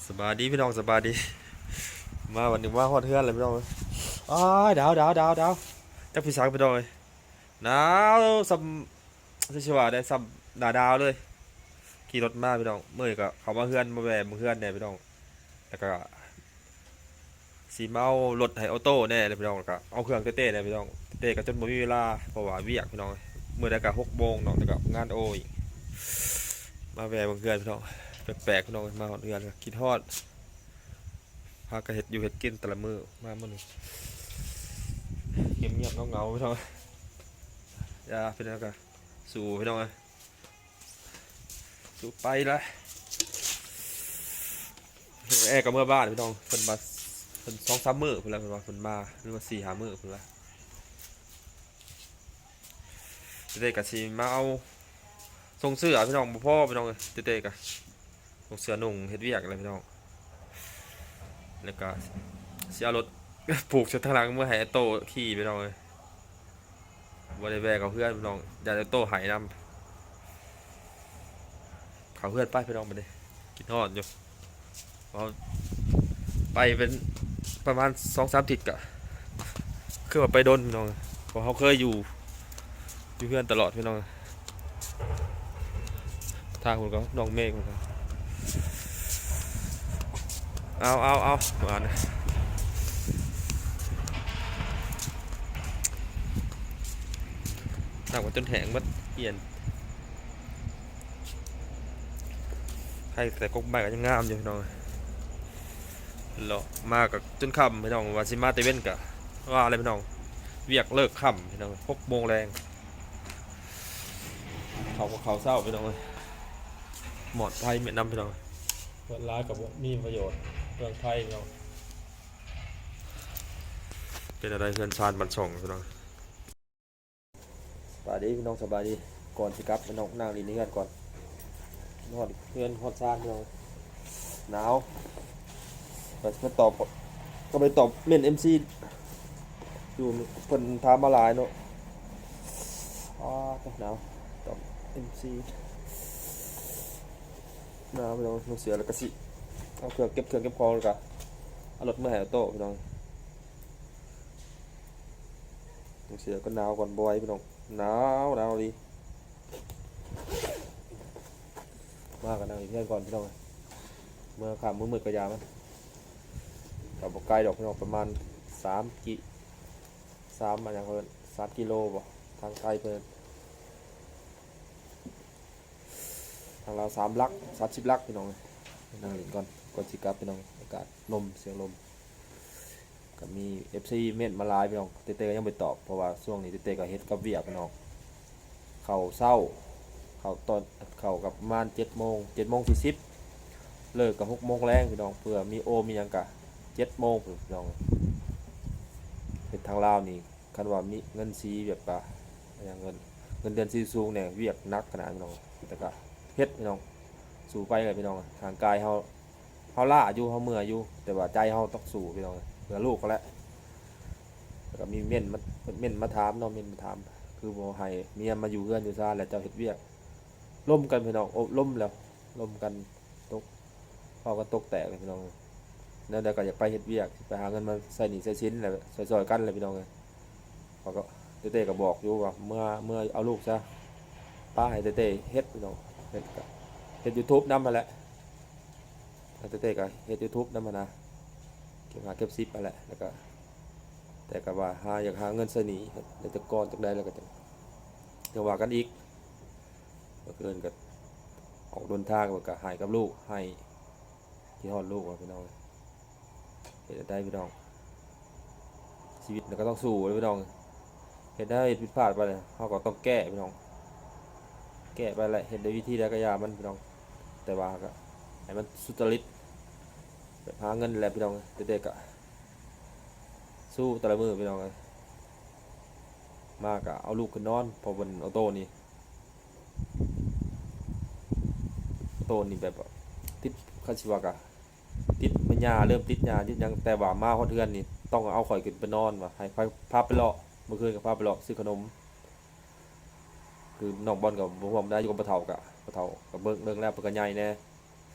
ສະບາຍດີພີ່ນ້ອງ ສະບາຍດີ. ມາວັນນີ້ມາຮອດເຮືອນແລ້ວພີ່ນ້ອງເອີຍ. ອ້າຍ ດາວ ດາວ ດາວ ດາວ ຈັກເປັນຫຍັງພີ່ນ້ອງເອີຍ ໜາວສ່ຳ ຊິວ່າໄດ້ສ່ຳໜ້າດາວເລີຍ. ຂີ່ລົດມາພີ່ນ້ອງ ມື້ນີ້ກໍເຂົ້າມາເຮືອນ ມາແວ່ເບິ່ງເຮືອນແດ່ພີ່ນ້ອງ ແລ້ວກໍ ຊິມາເອົາລົດໃຫ້ອອໂຕ້ແດ່ແຫຼະພີ່ນ້ອງ ແລ້ວກໍເອົາເຄື່ອງເຕ້ໆແດ່ພີ່ນ້ອງ. ເຕ້ກໍຈົນບໍ່ມີເວລາ ເພາະວ່າວຽກພີ່ນ້ອງ. ມື້ໃດກໍຫົກໂມງເນາະ ແລ້ວກໍງານໂອອີກ. ມາແວ່ເບິ່ງເຮືອນພີ່ນ້ອງ ແປກໆພີ່ນ້ອງ ມາຮອດເຮືອນກໍຄິດຮອດ ຫາກໍເຮັດຢູ່ເຮັດກິນແຕ່ລະມື້. ມາມື້ນີ້ງຽບໆເຫງົາໆພີ່ນ້ອງ. ຢ່າເປັນຫຍັງກໍສູ້ພີ່ນ້ອງເອີຍ. ສູ້ໄປລະ. ແອກໍເມືອບ້ານພີ່ນ້ອງ ເພິ່ນມາ ເພິ່ນສອງສາມມື້ພຸ້ນລະ ເພິ່ນວ່າເພິ່ນມາ ຫຼືວ່າສີ່ຫ້າມື້ພຸ້ນລະ. ເຕ້ໆກໍຊິມາເອົາ ສົ່ງເສື້ອພີ່ນ້ອງ ບໍ່ພໍພີ່ນ້ອງເອີຍ. ເຕ້ໆກໍສົ່ງເສື້ອນຸ່ງເຮັດວຽກແຫຼະພີ່ນ້ອງ ແລ້ວກໍຊິເອົາລົດ ຜູກໃສ່ທາງຫຼັງເມືອໃຫ້ອາໂຕ້ຂີ່ພີ່ນ້ອງເອີຍ. ບໍ່ໄດ້ແວ່ເຂົ້າເຮືອນພີ່ນ້ອງ ຢ້ານໂຕໄຫ້ນຳ. ເຂົ້າເຮືອນໄປພີ່ນ້ອງ ບັດນີ້ຄິດຮອດຢູ່. ເຮົາໄປເປັນປະມານສອງສາມທິດ ກະຄືວ່າໄປດົນພີ່ນ້ອງ ເພາະເຮົາເຄີຍຢູ່ ຢູ່ເຮືອນຕະຫຼອດພີ່ນ້ອງ. ທາງພຸ້ນກໍນ້ອງເມກ ເອົາ ເອົາ ເອົາ ຫວານ ນ້ຳກໍຈົນແຫ້ງໝົດ ປ່ຽນ ໃຫ້ແຕ່ກົກໄມ້ກໍຍັງງາມຢູ່ພີ່ນ້ອງ. ເລາະມາກໍຈົນຄ່ຳພີ່ນ້ອງ ວ່າຊິມາແຕ່ເວັນກໍວ່າແຫຼະພີ່ນ້ອງ ວຽກເລີກຄ່ຳພີ່ນ້ອງ ຫົກໂມງແລງ. ເຂົ້າກໍເຂົ້າເຊົ້າພີ່ນ້ອງເອີຍ ໝອດໄຟແມ່ນນຳພີ່ນ້ອງ ເປີດຫຼາຍກໍບໍ່ມີປະໂຫຍດ ເປືອງໄຟພີ່ນ້ອງ. ເປັນຈັ່ງໃດເຮືອນຊານບ້ານຊ່ອງພີ່ນ້ອງ? ສະບາຍດີພີ່ນ້ອງ ສະບາຍດີ. ກ່ອນຊິກັບພີ່ນ້ອງ ນັ່ງຫຼິ້ນໃນເຮືອນກ່ອນ ຮອດເຮືອນຮອດຊານພີ່ນ້ອງ ໜາວ. ໄປ ໄປຕອບ ກໍໄປຕອບເມັ້ນເອັມຊີ ຢູ່ ເພິ່ນຖາມມາຫຼາຍເນາະ. ອ້າ ໜາວ ຕອບເອັມຊີ ໜາວພີ່ນ້ອງ. ນຸ່ງເສື້ອແລ້ວກໍຊິເອົາເຄື່ອງ ເກັບເຄື່ອງເກັບຂອງ ແລ້ວກໍເອົາລົດເມືອໃຫ້ອາໂຕ້ພີ່ນ້ອງ. ໜາວເສື້ອກໍໜາວກ່ອນ ບໍ່ໄຫວພີ່ນ້ອງ ໜາວ ໜາວອີ່ຫຼີ. ມາກໍນັ່ງຢູ່ເຮືອນກ່ອນພີ່ນ້ອງ ເມືອຄ່ຳເມືອມືດກໍຢ່າມັນ ກໍບໍ່ໄກດອກພີ່ນ້ອງ ປະມານສາມກິ ສາມ ອັນຫຍັງເພິ່ນ ສາມກິໂລບໍ ທາງໄກເພິ່ນ ທາງລາວສາມຫຼັກ ສາມສິບຫຼັກພີ່ນ້ອງ. ນັ່ງຫຼິ້ນກ່ອນ ກ່ອນຊິກັບພີ່ນ້ອງ. ອາກາດລົມ ສຽງລົມ ກໍມີເອັຟຊີເມັ້ນມາຫຼາຍພີ່ນ້ອງ ເຕ້ໆກໍຍັງບໍ່ຕອບ ເພາະວ່າຊ່ວງນີ້ເຕ້ໆກໍເຮັດກັບວຽກພີ່ນ້ອງ. ເຂົ້າເຊົ້າ ເຂົ້າຕອນ ເຂົ້າກໍປະມານເຈັດໂມງ ເຈັດໂມງສີ່ສິບ ເລີກກໍຫົກໂມງແລງພີ່ນ້ອງ. ເພື່ອມີໂອມີຫຍັງກໍເຈັດໂມງພຸ້ນພີ່ນ້ອງ. ເຮັດທາງລາວນີ້ ຄັນວ່າມີເງິນສີແບບວ່າ ຫຍັງ ເງິນ ເງິນເດືອນສີສູງແດ່ ວຽກໜັກຂະໜາດພີ່ນ້ອງ ແຕ່ກໍເຮັດພີ່ນ້ອງ ສູ້ໄປແຫຼະພີ່ນ້ອງ. ຮ່າງກາຍເຮົາ ເຮົາລ້າຢູ່ ເຮົາເມື່ອຍຢູ່ ແຕ່ວ່າໃຈເຮົາຕ້ອງສູ້ພີ່ນ້ອງ ເພື່ອລູກຫັ້ນແຫຼະ. ແລ້ວກໍມີເມັ້ນມາ ເມັ້ນມາຖາມເນາະ ເມັ້ນມາຖາມ ຄືບໍ່ໃຫ້ເມຍມາຢູ່ເຮືອນຢູ່ຊານ ແລ້ວເຈົ້າເຮັດວຽກ. ລົມກັນພີ່ນ້ອງ ໂອ້ ລົມແລ້ວ ລົມກັນຕົກ ເວົ້າກັນຕົກແຕກເລີຍພີ່ນ້ອງ. ແນວໃດກໍຢາກໄປເຮັດວຽກ ໄປຫາເງິນມາໃຊ້ໜີ້ໃຊ້ສິນແຫຼະ ຊ່ອຍໆກັນແຫຼະພີ່ນ້ອງເອີຍ. ເຂົາກໍ ເຕ້ໆກໍບອກຢູ່ວ່າ ເມື່ອ ເມື່ອເອົາລູກຊະ ປະໃຫ້ເຕ້ໆເຮັດພີ່ນ້ອງ ເຮັດກໍເຮັດຢູທູບນຳຫັ້ນແຫຼະ. ເຕ້ໆກໍເຮັດຢູທູບນຳຫັ້ນນະ ເກັບຫ້າເກັບສິບຫັ້ນແຫຼະ. ແລ້ວກໍ ແຕ່ກໍວ່າຫາ ຢາກຫາເງິນໃຊ້ໜີ້ ໄດ້ຈັກກ້ອນຈັກໃດ ແລ້ວກໍຈັ່ງ ຈັ່ງວ່າກັນອີກ. ເມື່ອຄືນກໍອອກເດີນທາງ ແລ້ວກໍໃຫ້ກັບລູກ ໃຫ້ ຄິດຮອດລູກວ່າພີ່ນ້ອງເອີຍ. ເຮັດແນວໃດພີ່ນ້ອງ ຊີວິດມັນກໍຕ້ອງສູ້ເດ້ພີ່ນ້ອງ. ເຮັດໃດເຮັດຜິດພາດໄປ ເຮົາກໍຕ້ອງແກ້ພີ່ນ້ອງ ແກ້ໄປແຫຼະ. ເຮັດດ້ວຍວິທີໃດກໍຢ່າມັນພີ່ນ້ອງ ແຕ່ວ່າກໍໃຫ້ມັນສຸດຈະລິດ ແບບຫາເງິນແຫຼະພີ່ນ້ອງ. ແຕ່ ແຕ່ກໍສູ້ແຕ່ລະມື້ພີ່ນ້ອງເອີຍ. ມາກໍເອົາລູກຂຶ້ນນອນ ເພາະເພິ່ນ ອອໂຕ້ນີ້ ໂຕນີ້ແບບວ່າຕິດ ຄັນຊິວ່າກະຕິດເປັນຫຍ້າ ເລີ່ມຕິດຫຍ້າຕິດຫຍັງ ແຕ່ວ່າມາຮອດເຮືອນນີ້ຕ້ອງເອົາຂ້ອຍຂຶ້ນໄປນອນວ່າ ໃຫ້ພາ ພາໄປເລາະ ມື້ຄືນກໍພາໄປເລາະຊື້ຂະໜົມ. ຄືນ້ອງບອນກໍບໍ່ຮ່ວມໄດ້ ຢູ່ກັບພໍ່ເຖົ້າ ກະພໍ່ເຖົ້າກໍເບິ່ງ ເບິ່ງແລ້ວເພິ່ນກໍໃຫຍ່ແດ່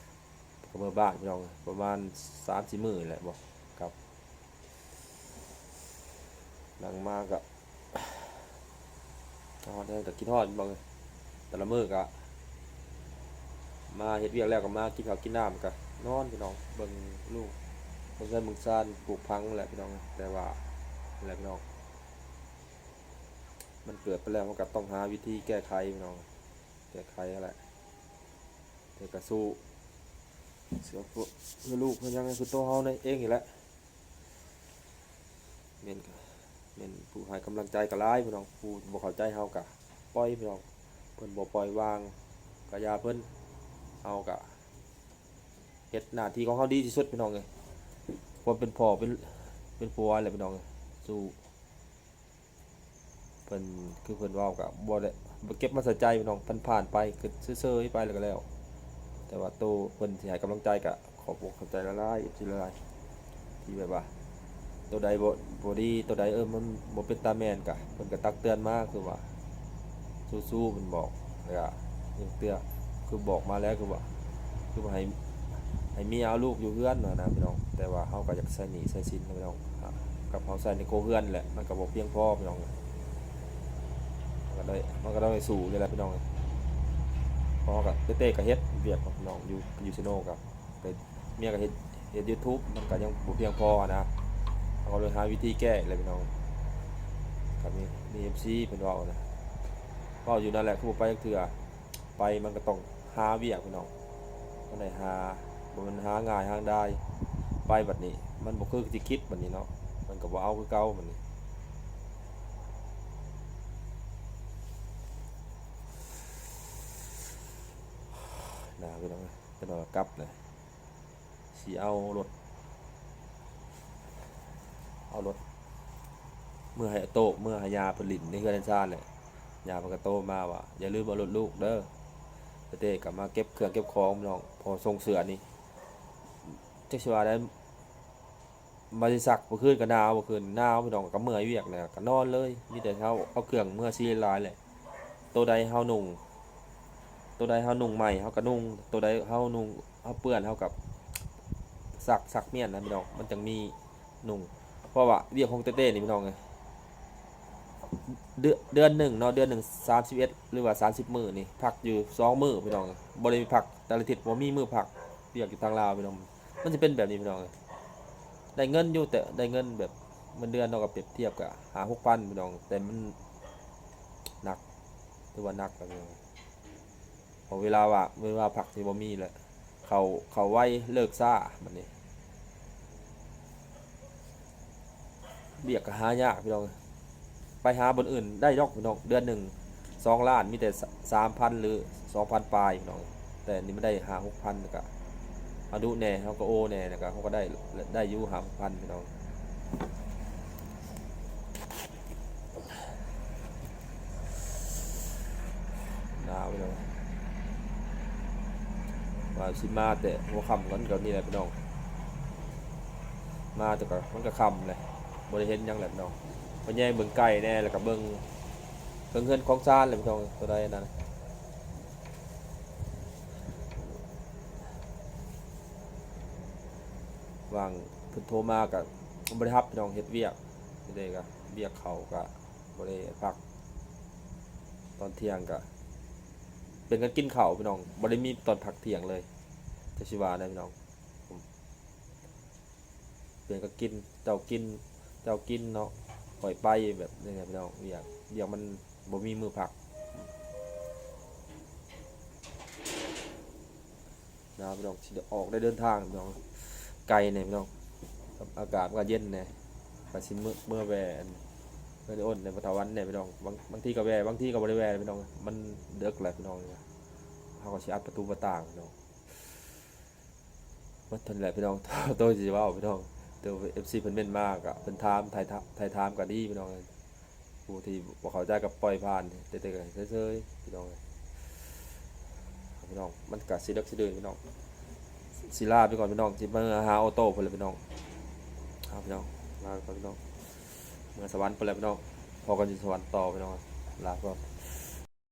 ເພິ່ນ ເມືອບ້ານພີ່ນ້ອງ ປະມານສາມສີ່ມື້ນີ້ແຫຼະ ບໍ່ກັບ ຫຼັງມາກະ ມາຮອດເຮືອນກະຄິດຮອດພີ່ນ້ອງເອີຍ ແຕ່ລະມື້ກະ ມາເຮັດວຽກແລ້ວກະມາກິນເຂົ້າກິນນ້ຳກະນອນພີ່ນ້ອງ ເບິ່ງລູກ ເບິ່ງເຮືອນເບິ່ງຊານ ປູກຝັງແຫຼະພີ່ນ້ອງ ແຕ່ວ່າ ແຫຼະພີ່ນ້ອງ ມັນເກີດໄປແລ້ວ ເຮົາກະຕ້ອງຫາວິທີແກ້ໄຂພີ່ນ້ອງ ແກ້ໄຂຫັ້ນແຫຼະ ແຕ່ກະສູ້ ເພື່ອລູກເພື່ອຫຍັງ ເພື່ອໂຕເຮົາເອງນີ້ແຫຼະ ແມ່ນ ແມ່ນຜູ້ໃຫ້ກຳລັງໃຈກະຫຼາຍພີ່ນ້ອງ ຜູ້ບໍ່ເຂົ້າໃຈເຮົາກະປ່ອຍພີ່ນ້ອງ ເພິ່ນບໍ່ປ່ອຍວາງກະຢ່າເພິ່ນ ເຮົາກະເຮັດໜ້າທີ່ຂອງເຮົາດີທີ່ສຸດພີ່ນ້ອງເອີຍ ຄວາມເປັນພໍ່ເປັນ ເປັນຜົວແຫຼະພີ່ນ້ອງເອີຍ ສູ້ ເພິ່ນ ຄືເພິ່ນເວົ້າກະບໍ່ໄດ້ ບໍ່ເກັບມາໃສ່ໃຈພີ່ນ້ອງ ຜ່ານໆໄປ ຄືເຊີຍໆໄປແລ້ວກະແລ້ວ ແຕ່ວ່າໂຕເພິ່ນຊິໃຫ້ກຳລັງໃຈກະຂອບອົກຂອບໃຈຫຼາຍໆ ເອັຟຊີຫຼາຍໆ ທີ່ແບບວ່າ ໂຕໃດບໍ່ ບໍ່ດີ ໂຕໃດ ເອີ ມັນບໍ່ເປັນຕາແມ່ນກະ ເພິ່ນກະຕັກເຕືອນມາ ຄືວ່າ ສູ້ໆ ເພິ່ນບອກ ແລ້ວກະຍັງເຕືອນ ຄືບອກມາແລ້ວ ຄືວ່າ ຄືວ່າໃຫ້ ໃຫ້ເມຍເອົາລູກຢູ່ເຮືອນຫັ້ນນະພີ່ນ້ອງ ແຕ່ວ່າເຮົາກະຢາກໃຊ້ໜີ້ໃຊ້ສິນນະພີ່ນ້ອງ ກັບເຮົາໃຊ້ໃນຄົວເຮືອນແຫຼະ ມັນກະບໍ່ພຽງພໍພີ່ນ້ອງ ມັນກະໄດ້ ມັນກະຕ້ອງໄດ້ສູ້ນີ້ແຫຼະພີ່ນ້ອງ ເພາະເຮົາກະ ເຕ້ໆກະເຮັດວຽກພີ່ນ້ອງ ຢູ່ ຢູ່ເຊໂນກະ ເມຍກະເຮັດ ເຮັດຢູທູບ ມັນກະຍັງບໍ່ພຽງພໍຫັ້ນນະ ເຮົາກະເລີຍຫາວິທີແກ້ແຫຼະພີ່ນ້ອງ ກະມີ ມີເອັຟຊີເພິ່ນເວົ້ານະ ເວົ້າຢູ່ນັ້ນແຫຼະ ຄືບໍ່ໄປຈັກເທື່ອ ໄປມັນກະຕ້ອງຫາວຽກພີ່ນ້ອງ ມັນໄດ້ຫາ ບໍ່ແມ່ນຫາງ່າຍຫາດາຍ ໄປບັດນີ້ມັນບໍ່ຄືທີ່ຄິດບັດນີ້ເນາະ ມັນກະບໍ່ເອົາຄືເກົ່າບັດນີ້ ໜາວພີ່ນ້ອງ ຈະນອນກັບແຫຼະ ຊິເອົາລົດ ເອົາລົດເມືອໃຫ້ໂຕ້ ເມືອໃຫ້ຍ່າເພິ່ນຫຼິ້ນໃນເຮືອນໃນຊານແຫຼະ ຍ່າເພິ່ນກະໂທມາວ່າ ຢ່າລືມເອົາລົດລູກເດີ ເຕ້ໆກະມາເກັບເຄື່ອງເກັບຂອງພີ່ນ້ອງ ພໍສົ່ງເສື້ອນີ້ ຈັກຊິວ່າໃດ ບໍ່ໄດ້ຊັກ ມື້ຄືນກະໜາວ ມື້ຄືນໜາວພີ່ນ້ອງ ກະເມື່ອຍວຽກແຫຼະ ກະນອນເລີຍ ມີແຕ່ເຮົາເອົາເຄື່ອງເມືອສີຫຼາຍໆແຫຼະ ໂຕໃດເຮົານຸ່ງ ໂຕໃດເຮົານຸ່ງໃໝ່ເຮົາກະນຸ່ງ ໂຕໃດເຮົານຸ່ງ ເຮົາເປື້ອນເຮົາກະຊັກ ຊັກມ້ຽນນະພີ່ນ້ອງ ມັນຈັ່ງມີນຸ່ງ ເພາະວ່າວຽກຂອງເຕ້ໆນີ້ພີ່ນ້ອງເອີຍ ເດືອນ ເດືອນໜຶ່ງເນາະ ເດືອນໜຶ່ງສາມສິບເອັດ ຫຼືວ່າສາມສິບມື້ນີ້ ພັກຢູ່ສອງມື້ພີ່ນ້ອງເອີຍ ບໍ່ໄດ້ພັກແຕ່ລະທິດ ບໍ່ມີມື້ພັກ ວຽກຢູ່ທາງລາວພີ່ນ້ອງ ມັນຊິເປັນແບບນີ້ພີ່ນ້ອງເອີຍ ໄດ້ເງິນຢູ່ ແຕ່ໄດ້ເງິນແບບເງິນເດືອນເນາະ ກະປຽບທຽບກະຫ້າຫົກພັນພີ່ນ້ອງ ແຕ່ມັນໜັກ ຖືວ່າໜັກແລ້ວພີ່ນ້ອງ ເພາະເວລາວ່າງ ເວລາພັກຊິບໍ່ມີແລ້ວ ເຂົ້າ ເຂົ້າໄວ ເລີກຊ້າ ບັດນີ້ ວຽກກະຫາຍາກພີ່ນ້ອງ ໄປຫາບ່ອນອື່ນໄດ້ດອກພີ່ນ້ອງ ເດືອນໜຶ່ງສອງລ້ານ ມີແຕ່ສາມພັນ ຫຼືສອງພັນປາຍພີ່ນ້ອງ ແຕ່ນີ້ມັນໄດ້ຫ້າຫົກພັນ ກະເຮົາດຸແດ່ ເຮົາກະໂອແດ່ ແລ້ວກະເຮົາກະໄດ້ ໄດ້ຢູ່ຫ້າຫົກພັນພີ່ນ້ອງ ໜາວເລີຍ ວ່າຊິມາແຕ່ຫົວຄ່ຳ ກະນີ້ແຫຼະພີ່ນ້ອງ ມາແຕ່ກະ ມັນກະຄ່ຳແຫຼະ ບໍ່ໄດ້ເຫັນຫຍັງແຫຼະພີ່ນ້ອງ ມາແຍງເບິ່ງໄກ່ແດ່ ແລ້ວກະເບິ່ງ ເບິ່ງເຮືອນຂອງຊານແຫຼະພີ່ນ້ອງ ໂຕໃດນັ້ນ ວ່າງເພິ່ນໂທມາກະບໍ່ໄດ້ຮັບພີ່ນ້ອງ ເຮັດວຽກ ເຮັດວຽກເຂົ້າກະ ບໍ່ໄດ້ພັກ ຕອນທ່ຽງກະ ເປັນການກິນເຂົ້າພີ່ນ້ອງ ບໍ່ໄດ້ມີຕອນພັກທ່ຽງເລີຍ ຈັກຊິວ່າໃດພີ່ນ້ອງ ເປັນການກິນ ເຈົ້າກິນ ເຈົ້າກິນເນາະ ຂ້ອຍໄປ ແບບນີ້ນະພີ່ນ້ອງ ວຽກ ວຽກມັນບໍ່ມີມື້ພັກ ໜາວພີ່ນ້ອງ ຊິໄດ້ອອກໄດ້ເດີນທາງພີ່ນ້ອງ ໄກແດ່ພີ່ນ້ອງ ອາກາດມັນກະເຢັນແດ່ ກະຊິເມືອ ເມືອແວ່ອັນ ເຮືອນອ້ນແດ່ ບໍ່ເທົ່າວັນແດ່ພີ່ນ້ອງ ບາງ ບາງທີກະແວ່ ບາງທີກະບໍ່ໄດ້ແວ່ພີ່ນ້ອງ ມັນເດິກແລ້ວພີ່ນ້ອງ ເຮົາກະຊິອັດປະຕູປະຕ່າງພີ່ນ້ອງ ໝົດເທົ່ານີ້ແຫຼະພີ່ນ້ອງ ໂຕຊິເວົ້າພີ່ນ້ອງ ໂຕເອັຟຊີເພິ່ນເມັ້ນມາກະ ເພິ່ນຖາມ ໄຖ່ ໄຖ່ຖາມກະດີພີ່ນ້ອງ ຜູ້ທີ່ບໍ່ເຂົ້າໃຈກະປ່ອຍຜ່ານ ແຕ່ກະເຊີຍໆ ພີ່ນ້ອງເອີຍ ພີ່ນ້ອງ ມັນກະຊິເດິກຊິເດີນພີ່ນ້ອງ ຊິລາໄປກ່ອນພີ່ນ້ອງ ຊິໄປຫາໂອໂຕ້ພຸ້ນແຫຼະພີ່ນ້ອງ ເອົາພີ່ນ້ອງ ລາໄປກ່ອນພີ່ນ້ອງ ເມືອສະຫວັນພຸ້ນແຫຼະພີ່ນ້ອງ ພໍ້ກັນຢູ່ສະຫວັນຕໍ່ພີ່ນ້ອງ ລາໄປກ່ອນ.